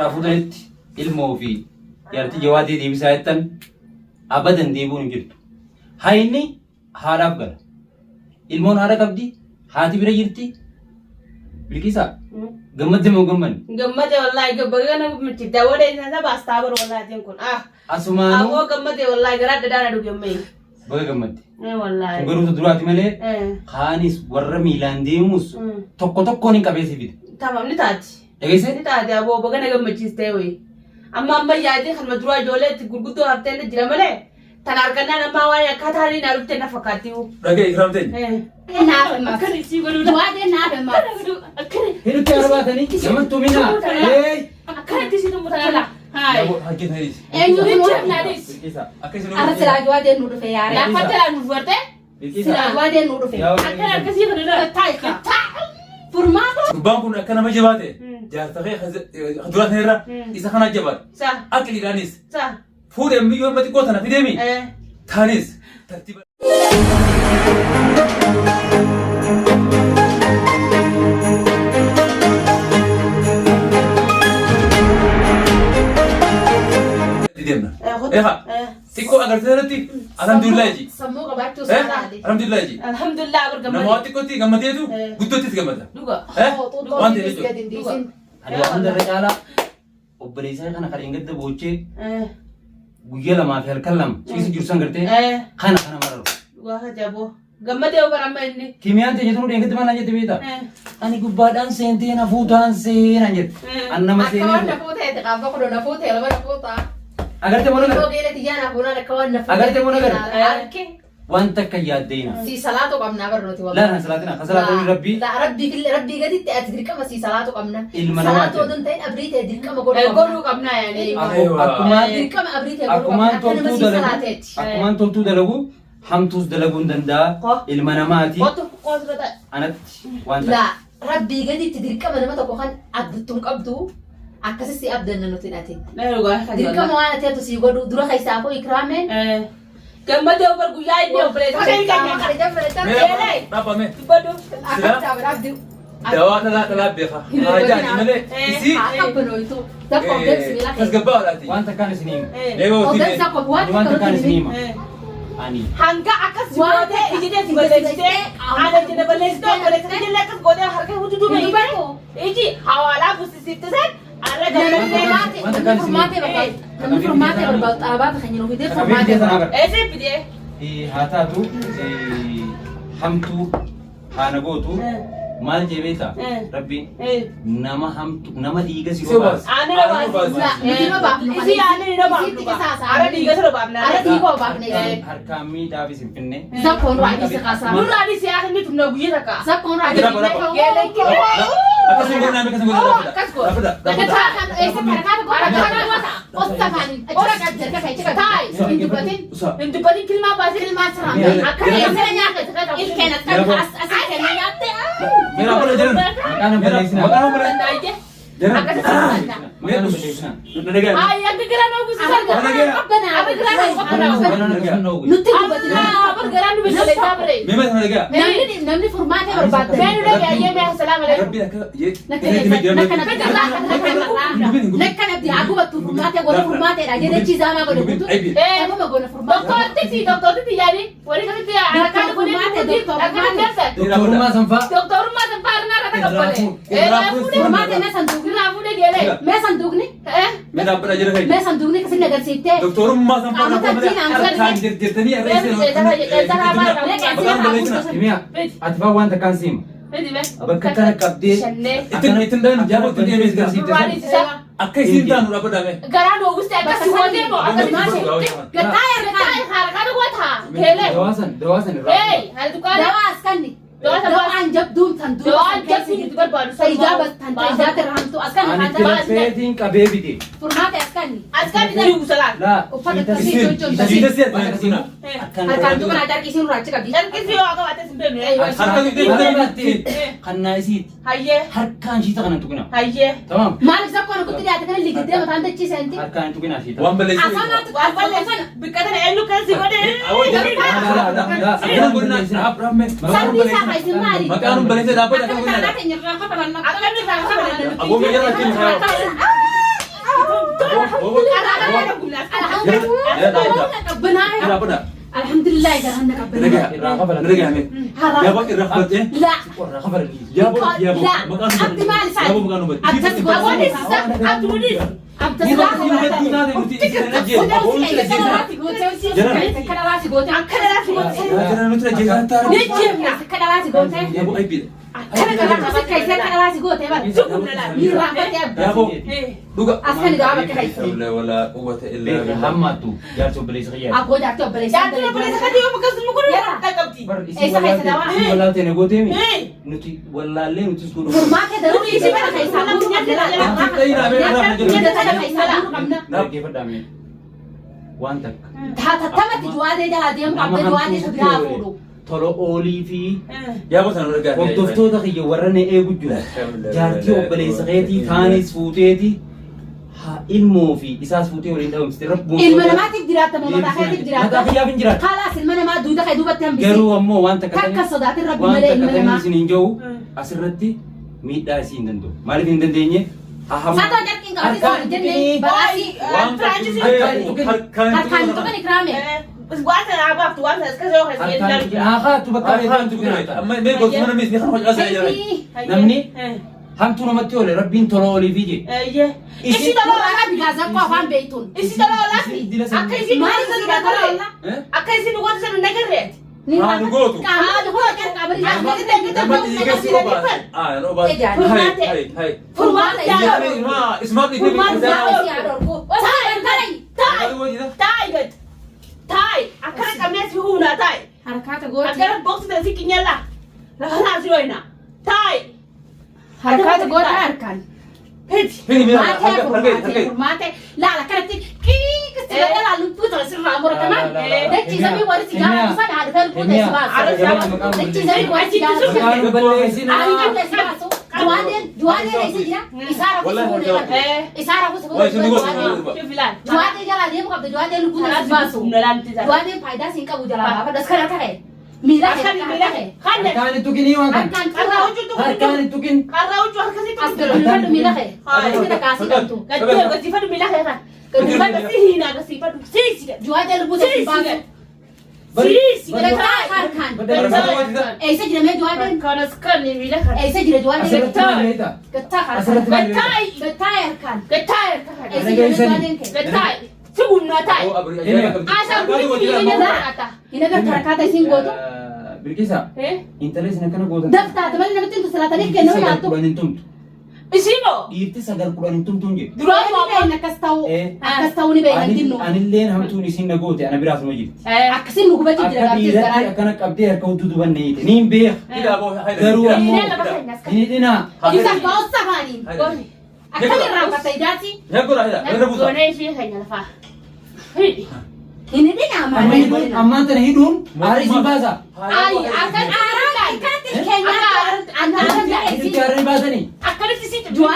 irraa fuutanitti ilmoo fi jaartii jawaadee deebisaa jettan abadan deebi'uun hin jirtu. Hayni haadhaaf gala. Ilmoon haadha qabdi, haati bira jirti. Bilqiisaa gammadde moo gammanne? Gammade wallaahi baga na miti dawwada isa saba astaa bar wallaahi kun ah. Asumaanuu Aboo gammade wallaahi garaa adda daana dhuge ammayyi. baga gammadde. Eh wallaahi. Kun garuu duraati malee Eh. kaanis warra miilaan deemus tokko tokkoon hin qabeessi fide. Tamam ni taati. Dhageessee? Ni taate aboo baga na gammachiistee wayi. Amma amma yaadee kanuma duraa ijoollee itti gurguddoo haftee inni jira malee tan argannaan ammaa waa'ee akkaataa inni naa dhuftee na fakkaatti. Dhagee ikiraam teenya. Eh. Naaf himma. Akkana isii godhuu Jawaadeen naaf himma. Akkana Hinutti arbaatanii namatti tuminaa. Hey! akkana itti isii tummutan ala. Haay. Harki isaanii. Eenyu Jecha naadis. Bilqiisaa. Akka isin Arra silaa jawaadeen nu dhufe yaare. Laafatti laa nuuf barte. Bilqiisaa. Silaa jawaadeen nu dhufe. Yaa Akkana akkasii kana irraa. Taa'i kaa. Furmaata. Gurbaan kun akka nama jabaate jaarsa kee dura sana irra isa kana jabaate. Sa. Aqliidhaanis Sa. fuudhee miyyoo amma xiqqoo tana fideemi Eh. taanis tartiiba. Deemna. Eegaa xiqqoo agartee irratti alhamdulillah ji. Sammuu qabaachuu isaa laali. Alhamdulillah ji. Alhamdulillah bar Nama gammade. waan xiqqootti gammadeetu guddootti gammada. Dhuga. Waan ta'e jechuudha. Gadi hin dhiisin. Ani waan hundarra caalaa obboleessa kana kan gadda boochee Eh. guyyaa lamaa fi halkan lama ciisu jiru san gartee Eh. kana kana mararu. Dhugaa hajaboo. Gammadee bar amma inni. Kimiyaan ta'e jettu dheengaddi maal naan jette beektaa? Eh. Ani gubbaadhaan seentee na fuutaan seenaan jette. An nama Akka waan seenee. nafuu ta'e qaama kudha nafuu ta'e lama nafuu ta'a. Agartee moo Yeroo nagara? geela xiyyaa naaf fuunaan akka waan nafuu Agartee moo nagara? Arke. Wanta akka yaaddeena. Si salaatu qabnaa barnooti Laa na salaatina. Kan salaatanii rabbii Laa rabbii fillee rabbii gaditti ati dirqama si salaatu qabna. Ilma namaati. Salaatu odoo hin ta'in abrii ta'e dirqama godhuu qabna. Godhuu qabnaa yaani. Akkumaan Dirqama abrii ta'e godhuu akkumaan qabna. Akka nama toltuu si dalagu salaateeti. akkumaan toltuu dalagu hamtuus dalaguu hin danda'a. Ilma namaati. Qotu qotu ta'e. Anatti waan ta'e. Laa rabbii gaditti dirqama nama tokko kan abdattu hin qabdu akkasi si abdanna nuti ati. Dhugaa hajaboo. Dirqama waan ati atu si godhu dura keessaa koo ikraameen. Eh. Gammadee bar guyyaa inni obboleessa kee kan Dhaabame. dubbadhu. Dawaa dhalaa dhalaa beeka. Haajaa malee isii tasgabbaa'aadhaati. Waan takkaan isin hima. Eegoo Ani waan takkaan isin hima. Ani Hanga akkas gootee iji teessi balleessitee haadha ija balleessitee obboleessa kee illee akkas gootee harka hudduu beeyte iji hawaalaa bussisiifte san arra gammadee Namni furmaatee barbaadu xaabaata kan jiru fidee furmaatee barbaadu. eessa fidee haa taatu hamtuu haana gootu maal jee beektaa? Rabbiin nama hamtu nama dhiiga si Si obaasa. Aannan obaasa. Nuti nama baafnu. Isii aannan nama baafnu. Isiitti qisaasa. Ara dhiiga sana baafna. Ara dhiiga obaafne isii. Harkaan miidhaafis hin finne. Zakkoon raadii si qaasaa. Nurraa adii siyaa inni tumna guyyaa takka. Zakkoon raadii. Jira, bara, Akkasuma godhina akkasuma godhina. Akkas godha. Dhaabadha. Hin dubbatin kilmaa baasin. Meera godha jiran. Maqaan hin balleessinaa. Maqaan hin balleessinaa. Danda'ee. Jiran. Akkasuma Maqaan hin balleessinaa. Dhagaya. Ay, akka garaan ogusi sarga. Akka garaan ogusi. Nutti dubbatin. Akka garaan nu bilbileessaa bare. Mee mata dhagaya. Namni furmaatee barbaaddan. Mee nu dhagaya ayyee mee assalamu alaikum. Rabbiin akka Nakkanatti haa gubattu furmaatee godha furmaateedha jedhe chiizaamaa godhe guutu. Sababa goona furmaatee. Doktortitti doktortitti yaani warri kamitti harkaan godhe akkan darsan. Doktorummaa sanfaa. Doktorummaa sanfaa arnaa irra takabbale. Furmaatee mee sanduuqni. Irraa fuudhee geelee. Mee sanduuqni. Mee dhaabbata jira keenya. Mee sanduuqni kasin agarsiiftee. Doktorummaa sanfaa harkaan jirtanii Himiyaa ati faa waan takkaan si hima. Bakka tana qabdee Ittiin ittiin dhahan jaaboo ittiin deebiin Duraan Akka isiin taanu dhaabbadhaame. Garaan ogusti akkas gootee moo akkas Gattaa Gattaa harkaan goota. Keelee. dawaa san dawaa san irraa. Hey, haala dukkaana. Dawaa as kanni. Dawaa san Dawaan jabduun tan duuba Dawaan san keessa jabduun jirtu. itti barbaadu. Faayidaa tan faayidaa irraa as kanni Ani haa ta'u. tilafeetiin qabee bite. Furmaate as kanni. As kan inni uwwisalaan. Laa. Uffata akkasii tolchuun Isiin tasii ati kana. Harkaan duuba naa carqisiin irraa achi qabdi. Carqisii yoo akka baates hin beeknu. Harka Harka Kannaa isiiti. Hayyee. Harkaan shiita kana hin tuqinaa. Hayyee. Tamam. Maaliif zakkoon kutti dhiyaate kana ligiddee mataan dachiisenti? Harkaan hin tuqinaa shiita. Waan balleessu. Asanaatu Waan balleessu. Bikka tana eenyu kan si godhe? Sabni isaa kan isin maali? Maqaan hin balleessee dhaabbata Akka akka taanaa godhina. keenya irraa kafalan. Akkamni irraa kafalan? Aboo biyya irraa kennu. Jala bada. Alhamdulillah garaan na qabbanaa. Nagaha. Irraa kafalan. Nagaha mee. Har'a. Yaa irraa kafalte. La. Irraa kafalan. Yaa bo yaa bo. La. Maqaan Abdi maal isaati? Yaa bo maqaan uummat. Abdas Aboonni sisa abdi wudis. Abdas Jara nuti ajjeesaa taara. Ni jeemna. Yaa bo aybiidha. Akkana garaa Yaa bo dhuga. Askan gaa bakka keessa. La wala quwwata illa Beeka billah. hammaattu jaarsa obboleessa kiyyaa. Abboo jaartii obboleessaa. Jaartiin obboleessa kan yoo bakka sun mukuun dhaqqabdi. Bar Eessa isin keessa dawaa? wallaaltee na gooteemi. Eh. Nuti wallaallee nutis godhu. Furmaata daruu ishee bara keessaa guutuu qabna. Dhaggeeffadhaa mee. Waan takka. Tatamatti juwaadee jalaa deemu Nama qabda juwaadee hamtuu isa biraa sitti fuudhu. Tola oolii fi Yaa bo sana argaa. hordoftoota kiyya warra na eegu jira. Jaartii obboleessa keetii taanis fuuteeti haa ilmoo fi isaas fuutee waliin dhabamsite rabbuun. Ilma namaatiif jiraatta moo mataa keetiif Mataa jiraatta? kiyyaaf hin jiraatu. Kalaas ilma namaa duuda kee duubatti hambisi. Garuu ammoo waan takka Takka sodaatin rabbi waan malee takka ilma tanii namaa. isin hin jiru asirratti miidhaa isii hin danda'u. Maaliif hin dandeenye? Haa hamma. Saatoo jarqiin qabate soon jenne balaasii Waan harkaan harkaan tuqan ikraame. Waan sana habaaftu waan sana akkas yoo keessa Harkaan haa kaatu bakka Harkaan tuqan. Amma mee gosa mana miis ni kan hojii jira. Namni hamtuu namatti oole rabbiin tola oolii fi jee. Isi tola Warra bigaazan koo afaan beeytuun. Isi tola olaati. Akka isin Maal goota isin sana tola nagarree. oola? Akka isin goota sana nagarreeti. Haa nu gootu. Qaama goota qaama Namatti dhiiga si obaase. Ah, na obaase. Hai hai hai. Furmaata Ismaa ismaa Taa'i gad. Taa'i. Akkana qabnee si humnaa taa'i. Harkaata gooti. Akkana boksi sana si qinyalla. Lafa naa si hoyna. Taa'i. Harkaata goota harkaan. Hiti. Fini mee Maatee harka harka furmaatee harka. furmaatee laala kanatti qiiqisi laala lubbuu tana sirraa muratamaan dachiisamii warri si gaafatu sana haadha lubbuu ta'e si baasu. Dachiisamii warri si gaafatu sana Maqaan balleessinaa. haadha ta'e si baasu. Juwaadeen juwaadeen eessa jira? Isaa rafu si fuudhee qabdi. Isaa rafu si Waa isin fuudhee gosa. juwaadeen. Filaan. Juwaadee jalaa deemu qabdi juwaadee lubbuu ta'e si baasu. Humna laamti sana. Juwaadeen faayidaa siin qabu jalaa baafadha. As kana ta'e miila Akkan miila. Kanne. Harkaan hin tuqinii waan kana. Harkaan Qarraa tuqaa. huccuu Harkaan hin tuqin. Qarraa huccuu harkasii As tuqu. gadhiifadhu miila kee. Akkasitti kaasii qabdu. Gaddee gasiifadhu miila kee kana. Gasiifadhu si hiinaa gasiifadhu. Siisi gad. Juwaadee lubbuu ta'e si baasu. Siisi gad. Gataa harkaan. Eessa jira mee juwaadeen? Kanas kan miila kana. Eessa jira juwaadeen? Asirratti maal beekta? Gattaa harkaan. Asirratti maal beekta? Gattaa'i. Gattaa harkaan. Gattaa'i harka kana. Eessa jira mee juwaadeen kee? Gattaa'i. Si humnaa taa'i. Asaan kunis miila jala. Hin agartu harkaata isiin gootu. Bilqisa intala isin akkana gootan. Daftaate malee namatti hin tusilaatanii kennuu Sagal yaattu. kudhan hin tumtu. Isii moo? Dhiirti sagal kudhan hin tumtu hin jedhu. Duraan Ni beekna akkas ta'uu. Akkas ta'uu ni beekna dinnu. Anilleen hamtuun isin na goote ana biraas numa jirti. Akkasiin nu gubachuu jira Akka gaaffiis dhiiratti garaan. akkana qabdee harka hudduu dubanne hiite. Niin beeka. Garuu ammoo Miila lafa keenya as hin hidhinaa. Isa ba'uusa afaaniin. Akkam irraanfatta ijaati. Goonee ishee keenya lafaa. Hidhi. Hin hidhinaa Amma malee. hidhuun ammaan tana hidhuun aara isin baasa. Ayi akkan aaraan akkanatti keenyaa aaraan Hidhutti aara ni baasanii. Akkanatti si Juwaa